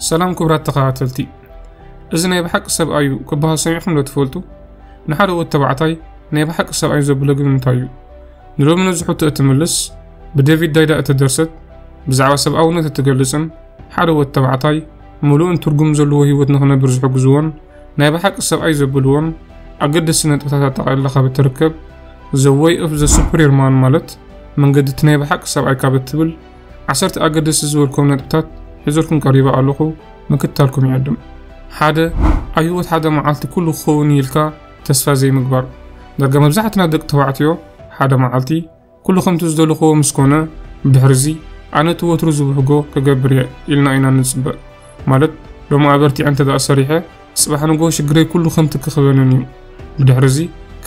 ሰላም ክቡራት ተኸታተልቲ፣ እዚ ናይ ብሓቂ ሰብኣይ እዩ ክበሃል ሰሚዕኩም ዶ ትፈልጡ? ንሓደ ወዲ ተባዕታይ ናይ ብሓቂ ሰብኣይ ዘብሎ ግን እንታይ እዩ? ንሎሚ ነዚ ሕቶ እትምልስ፣ ብዴቪድ ዳይዳ እተደርሰት፣ ብዛዕባ ሰብኣውነት እትገልጽን ሓደ ወዲ ተባዕታይ ምሉእን ትርጉም ዘለዎ ህይወት ንኽነብር ዝሕግዝዎን ናይ ብሓቂ ሰብኣይ ዘብልዎን ኣገደስቲ ነጥብታት ኣጠቓሊላ ካብ እትርከብ The Way of the Superior Man፣ ማለት መንገዲ እቲ ናይ ብሓቂ ሰብኣይ ካብ እትብል ዓሰርተ ኣገደስቲ ዝበልኩም ነጥብታት ሒዘልኩም ቀሪበ ኣለኹ። ምክትታልኩም ይዕድም። ሓደ፣ ኣብ ህይወት ሓደ መዓልቲ ኩሉ ክኸውን እዩ ኢልካ ተስፋ ዘይምግባር። ዳርጋ መብዛሕትና ደቂ ተባዕትዮ ሓደ መዓልቲ ኩሉ ከምቲ ዝደለኽዎ ምስ ኮነ፣ ብድሕርዚ ኣነ እቲ ወትሩ ዝብህጎ ክገብር እየ ኢልና ኢና ንጽበ። ማለት ሎሚ ኣበርቲዐ እንተ ደኣ ሰሪሐ፣ ጽባሕ ንግሆ ሽግረይ ኩሉ ከምቲ ክኽበንን እዩ። ብድሕርዚ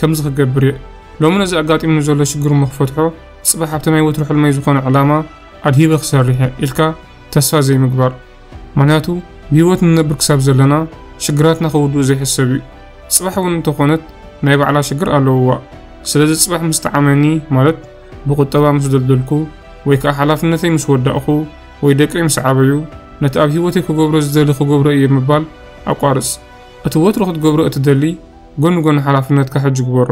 ከምዚ ክገብር እየ። ሎሚ ነዚ ኣጋጢምኒ ዘሎ ሽግር እሞ ክፈትሖ፣ ጽባሕ ኣብቲ ናይ ወትሩ ሕልመይ ዝኾነ ዕላማ ኣድሂበ ክሰርሕ እየ ኢልካ ተስፋ ዘይምግባር። ምኽንያቱ ብህይወት ንነብር ክሳብ ዘለና ሽግራትና ክውድኡ ዘይሕሰብ እዩ። ጽባሕ እውን እንተኾነት ናይ ባዕላ ሽግር ኣለውዋ። ስለዚ ጽባሕ ምስ ጠዓመኒ፣ ማለት ብቁጠባ ምስ ደልደልኩ፣ ወይ ከኣ ሓላፍነተይ ምስ ወዳእኹ፣ ወይ ደቀይ ምስ ዓበዩ፣ ነቲ ኣብ ህይወተይ ክገብሮ ዝደሊ ክገብሮ እየ ምባል ኣቋርጽ። እቲ ወትሩ ክትገብሮ እትደሊ ጎኒ ጎኒ ሓላፍነትካ ሕጂ ግበሮ።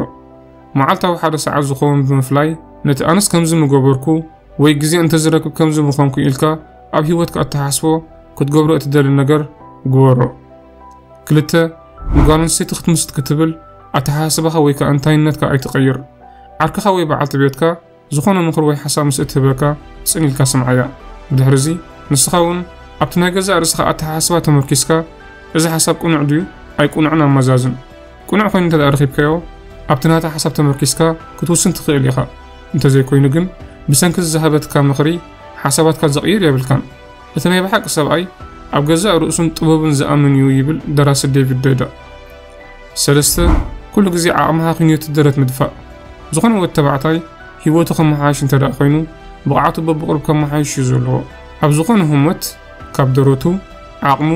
መዓልታዊ ሓደ ሰዓት ዝኸውን ብምፍላይ ነቲ ኣነስ ከምዚ ምገበርኩ ወይ ግዜ እንተዝረክብ ከምዚ ምኾንኩ ኢልካ ኣብ ህይወትካ እተሓስቦ ክትገብሮ እትደሊ ነገር ግበሮ። ክልተ፣ ንጓል ኣንስተይቲ ክትምስጥ ክትብል ኣተሓሳስባኻ ወይ ከኣ እንታይነትካ ኣይትቐይር። ዓርክኻ ወይ በዓልቲ ቤትካ ዝኾነ ምኽሪ ወይ ሓሳብ ምስ እትህበካ ጽን ኢልካ ስምዓያ። ብድሕርዚ ንስኻ እውን ኣብቲ ናይ ገዛእ ርእስኻ ኣተሓሳስባ ተመርኪስካ እዚ ሓሳብ ቅኑዕ ድዩ ኣይቅኑዕን ኣመዛዝን። ቅኑዕ ኮይኑ እንተ ደኣ ረኺብካዮ፣ ኣብቲ ናታ ሓሳብ ተመርኪስካ ክትውስን ትኽእል ኢኻ። እንተዘይኮይኑ ግን፣ ብሰንኪ ዝሃበትካ ምኽሪ ሓሳባትካ ዘቕይር የብልካን። እቲ ናይ ብሓቂ ሰብኣይ ኣብ ገዛእ ርእሱን ጥበቡን ዝኣምን እዩ ይብል ደራሲ ዴቪድ ዳይዳ። ሰለስተ፣ ኩሉ ግዜ ዓቕምኻ ክንዮ እቲ ደረት ምድፋእ። ዝኾነ ወዲ ተባዕታይ ህይወቱ ከመሓይሽ እንተ ደኣ ኮይኑ፣ ብቕዓቱ በብቕሩብ ከመሓይሽ እዩ ዘለዎ። ኣብ ዝኾነ ህሞት ካብ ደረቱ፣ ዓቕሙ፣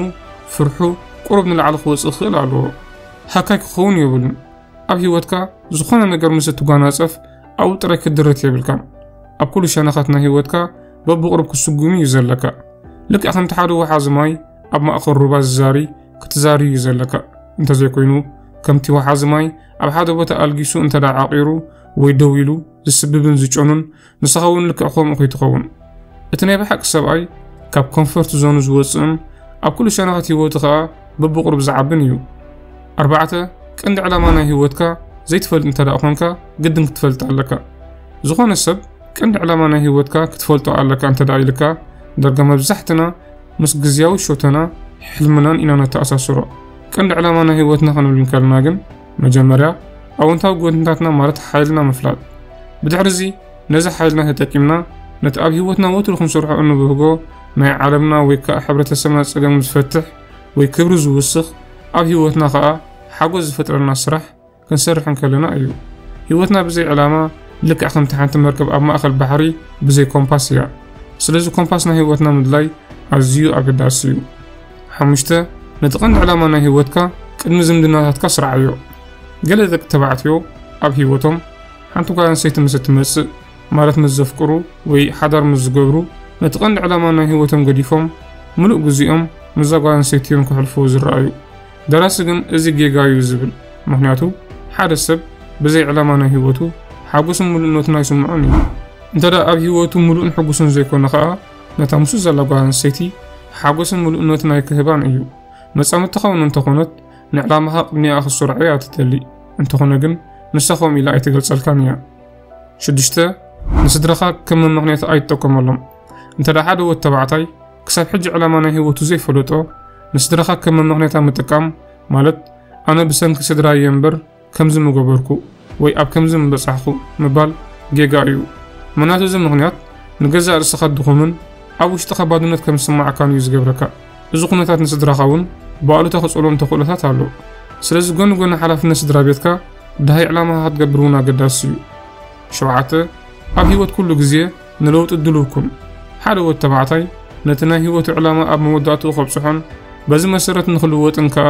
ፍርሑ ቁሩብ ንላዕሊ ክወጽእ ክኽእል ኣለዎ። ሃካይ ክኸውን የብሉን። ኣብ ህይወትካ ዝኾነ ነገር ምስ እትጓናጸፍ ኣብኡ ጥራይ ክትድረት የብልካን። ኣብ ኩሉ ሸነኻት ናይ ህይወትካ በብቕሩብ ክትስጉም እዩ ዘለካ። ልክዕ ከምቲ ሓደ ወሓዚ ማይ ኣብ ማእከል ሩባ ዝዛሪ ክትዛሪ እዩ ዘለካ። እንተዘይኮይኑ ከምቲ ወሓዚ ማይ ኣብ ሓደ ቦታ ኣልጊሱ እንተ ደኣ ዓቒሩ ወይ ደው ኢሉ ዝስብብን ዝጨኑን፣ ንስኻ እውን ልክዕ ከምኡ ከይትኸውን። እቲ ናይ ብሓቂ ሰብኣይ ካብ ኮንፈርት ዞኑ ዝወጽእን ኣብ ኩሉ ሸነኻት ህይወቱ ኸኣ በብቕሩብ ዝዓብን እዩ። ኣርባዕተ፣ ቀንዲ ዕላማ ናይ ህይወትካ ዘይትፈልጥ እንተ ደኣ ኾንካ፣ ግድን ክትፈልጥ ኣለካ። ዝኾነ ሰብ ቀንዲ ዕላማ ናይ ህይወትካ ክትፈልጦ ኣለካ እንተ ደኣ ኢልካ፣ ዳርጋ መብዛሕትና ምስ ግዝያዊ ሸቶና፣ ሕልምናን ኢና ነተኣሳስሮ። ቀንዲ ዕላማ ናይ ህይወትና ክንብል እንከለና ግን፣ መጀመርያ ኣወንታዊ ጎንታትና ማለት ሓይልና ምፍላጥ። ብድሕርዚ ነዚ ሓይልና ተጠቂምና ነቲ ኣብ ህይወትና ወትሩ ክንሰርሖ እንብህጎ ናይ ዓለምና ወይ ከኣ ሕብረተሰብና ጸገም ዝፈትሕ ወይ ክብሪ ዝውስኽ፣ ኣብ ህይወትና ከኣ ሓጎስ ዝፈጥረልና ስራሕ ክንሰርሕ እንከለና እዩ። ህይወትና ብዘይ ዕላማ ልክዕ ከምቲ ሓንቲ መርከብ ኣብ ማእከል ባሕሪ ብዘይ ኮምፓስ እያ። ስለዚ ኮምፓስ ናይ ህይወትና ምድላይ ኣዝዩ ኣገዳሲ እዩ። ሓሙሽተ፣ ነቲ ቀንዲ ዕላማ ናይ ህይወትካ ቅድሚ ዝምድናታትካ ስርዓዮ። ገለ ደቂ ተባዕትዮ ኣብ ህይወቶም ሓንቲ ጓል ኣንስተይቲ ምስ እትመጽእ፣ ማለት ምስ ዘፍቅሩ ወይ ሓዳር ምስ ዝገብሩ፣ ነቲ ቀንዲ ዕላማ ናይ ህይወቶም ገዲፎም ምሉእ ግዜኦም ምስዛ ጓል ኣንስተይቲ እዮም ከሕልፍዎ ዝረኣዩ። ደራሲ ግን እዚ ጌጋ እዩ ዝብል። ምኽንያቱ ሓደ ሰብ ብዘይ ዕላማ ናይ ህይወቱ ሓጎስን ምሉእነትን ኣይስምዖን እዩ። እንተ ደኣ ኣብ ህይወቱ ምሉእን ሕጉስን ዘይኮነ ኸኣ፣ ነታ ምስኡ ዘላ ጓል ኣንስተይቲ ሓጎስን ምሉእነትን ኣይክህባን እዩ። መጻምድትኻ እውን እንተኾነት ንዕላማኻ ቅድሚኣ ክትሰርዖ እያ ትደሊ። እንተኾነ ግን ንሳ ከምኡ ኢላ ኣይትገልጸልካን እያ። ሽዱሽተ፣ ንስድራኻ ከም መመኽንያት ኣይትጠቀመሎም። እንተ ደኣ ሓደ ወዲ ተባዕታይ ክሳብ ሕጂ ዕላማ ናይ ህይወቱ ዘይፈለጦ፣ ንስድራኻ ከም መመኽንያት ምጥቃም ማለት ኣነ ብሰንኪ ስድራይ እየ እምበር ከምዚ ምገበርኩ ወይ ኣብ ከምዚ ምበጻሕኩ ምባል ጌጋ እዩ። ምኽንያቱ እዚ ምኽንያት ንገዛእ ርእስኻ ድኹምን ኣብ ውሽጥኻ ባዶነት ከም ዝስምዓካን እዩ ዝገብረካ። እዚ ኩነታት ንስድራኻ እውን ብኣሉታ ክጸልዎም ተኽእሎታት ኣሎ። ስለዚ ጎኒ ጎኒ ሓላፍነት ስድራ ቤትካ ደሃይ ዕላማኻ ክትገብር እውን ኣገዳሲ እዩ። ሸውዓተ፣ ኣብ ህይወት ኩሉ ግዜ ንለውጢ ድሉው ኩን። ሓደ ወዲ ተባዕታይ ነቲ ናይ ህይወቱ ዕላማ ኣብ መወዳእትኡ ከብጽሖን በዚ መሰረት ንኽልወጥን ከኣ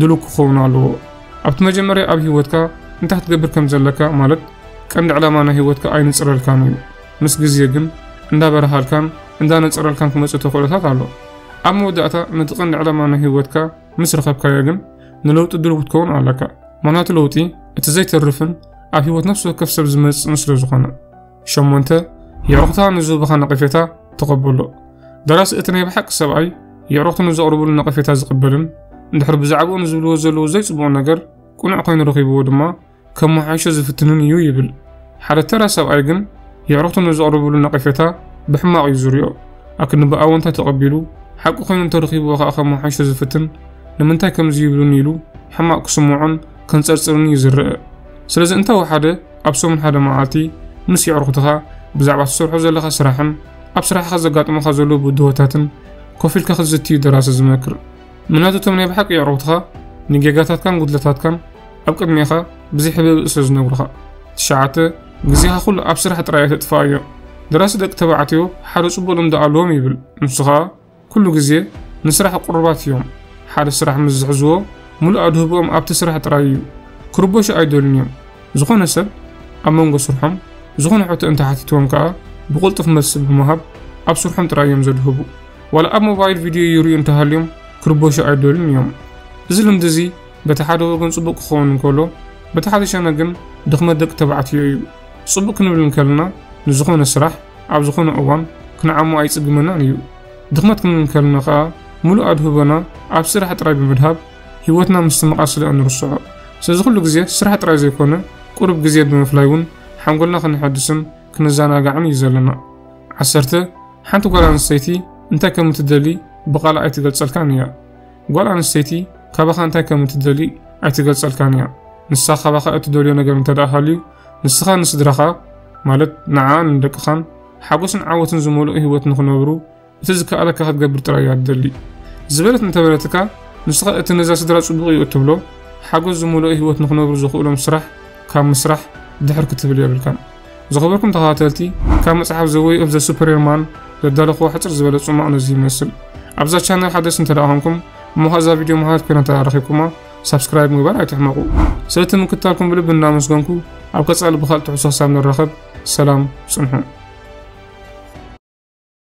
ድሉው ክኸውን ኣለዎ። ኣብቲ መጀመርያ ኣብ ህይወትካ እንታይ ክትገብር ከም ዘለካ፣ ማለት ቀንዲ ዕላማ ናይ ህይወትካ ኣይንጽረልካን እዩ። ምስ ግዜ ግን እንዳበርሃልካን እንዳነጸረልካን ክመጽእ ተኽእሎታት ኣሎ። ኣብ መወዳእታ ነቲ ቀንዲ ዕላማ ናይ ህይወትካ ምስ ረኸብካዮ ግን ንለውጢ ድልው ክትከውን ኣለካ። ምኽንያቱ ለውጢ እቲ ዘይተርፍን ኣብ ህይወት ነፍሲ ወከፍ ሰብ ዝመጽእን ስለ ዝኾነ። ሸሞንተ፣ የዕሩኽትኻ ንዝህቡኻ ነቐፌታ ተቐበሎ። ደራሲ እቲ ናይ ብሓቂ ሰብኣይ የዕሩኽቱ ንዘቕርብሉ ነቐፌታ ዝቕበልን እንድሕር ብዛዕባኡ ንዝብልዎ ዘለዉ ዘይጽቡቕ ነገር ቅኑዕ ኮይኑ ረኺብዎ ድማ ከመሓይሾ ዝፍትንን እዩ ይብል። ሓደ ተራ ሰብኣይ ግን የዕሩኽቱ ንዘቕርብሉ ነቐፌታ ብሕማቕ እዩ ዝሪኦ። ኣክንዲ ብኣወንታ ተቐቢሉ ሓቂ ኮይኑ እንተረኺብዎ ከኣ ከመሓይሾ ዝፍትን ንምንታይ ከምዚ ይብሉኒ ኢሉ ሕማቕ ክስምዖን ከንጸርጽርን እዩ ዝረአ። ስለዚ እንተወሓደ ኣብ ሰሙን ሓደ መዓልቲ ምስ የዕሩኽትኻ ብዛዕባ ትሰርሖ ዘለኻ ስራሕን ኣብ ስራሕኻ ዘጋጥሙኻ ዘለዉ ብድሆታትን ኮፍ ኢልካ ክትዝቲ እዩ ደራሲ ዝመክር። ምኽንያቱ እቶም ናይ ብሓቂ የዕሩኽትኻ ንጌጋታትካን ጉድለታትካን ኣብ ቅድሜኻ ብዘይ ሕብእብእ ስለ ዝነግሩኻ። ትሽዓተ፣ ግዜኻ ኩሉ ኣብ ስራሕ ጥራይ ኣይተጥፍኣዮ። ደራሲ ደቂ ተባዕትዮ ሓደ ጽቡቕ ልምዲ ኣለዎም ይብል። ንሱ ኸኣ ኩሉ ግዜ ንስራሕ ቅሩባት እዮም። ሓደ ስራሕ ምስ ዝሕዝዎ ምሉእ ኣድህቦኦም ኣብቲ ስራሕ ጥራይ እዩ። ክርበሹ ኣይደልዩን እዮም። ዝኾነ ሰብ ኣብ መንጎ ስርሖም ዝኾነ ሕቶ እንተሓቲትዎም ከኣ ብቕልጡፍ መልሲ ብምሃብ ኣብ ስርሖም ጥራይ እዮም ዘድህቡ። ዋላ ኣብ ሞባይል ቪድዮ ይርእዩ እንተሃልዮም ክርበሹ ኣይደልዩን እዮም። እዚ ልምዲ እዚ በቲ ሓደ ወገን ጽቡቕ ክኸውን እንከሎ በቲ ሓደ ሸነ ግን ድኽመት ደቂ ተባዕትዮ እዩ። ጽቡቕ ክንብል እንከለና ንዝኾነ ስራሕ ኣብ ዝኾነ እዋን ክንዓሞ ኣይጽግመናን እዩ። ድኽመት ክንብል እንከለና ከኣ ምሉእ ኣድህቦና ኣብ ስራሕ ጥራይ ብምድሃብ ህይወትና ምስትምቓር ስለ እንርስዖ። ስለዚ ኩሉ ግዜ ስራሕ ጥራይ ዘይኮነ ቁሩብ ግዜ ብምፍላይ እውን ሓንጎልና ከነሐድስን ክንዘናጋዕን እዩ ዘለና። ዓሰርተ፣ ሓንቲ ጓል ኣንስተይቲ እንታይ ከም እትደሊ ብቓል ኣይትገልጸልካን እያ። ጓል ኣንስተይቲ ካባኻ እንታይ ከም እትደሊ ኣይትገልጸልካን እያ። ንሳ ካባኻ እትደልዮ ነገር እንተ ደኣ ሃልዩ ንስኻ ንስድራኻ ማለት ንዓኣን ንደቅኻን ሓጎስን ዓወትን ዝመልኦ ህይወት ንኽነብሩ እቲ ዝከኣለካ ክትገብር ጥራይ እያ ትደሊ። ዝበለት እንተበለትካ ንስኻ እቲ ነዛ ስድራ ጽቡቕ እዩ እትብሎ ሓጎስ ዝመልኦ ህይወት ንኽነብሩ ዘኽእሎም ስራሕ ካብ ምስራሕ ድሕር ክትብል የብልካን። ዝኸበርኩም ተኸታተልቲ ካብ መጽሓፍ ዘ ወይ ኦፍ ዘ ሱፐርየርማን ዘዳለኽዎ ሕጽር ዝበለ ጽማቕ ነዚ ይመስል። ኣብዛ ቻነል ሓደስ እንተ ደኣ ኾንኩም እሞ ኸኣ እዛ ቪድዮ መሃሪት ኮይና እንተ ደኣ ረኺብኩማ ሳብስክራይብ ምግባር ኣይትሕመቑ። ስለቲ ምክትታልኩም ብልቢ እናመስገንኩ ኣብ ቀጻሊ ብኻልእ ትሕዝቶ ክሳብ ንራኸብ ሰላም ጽንሑ።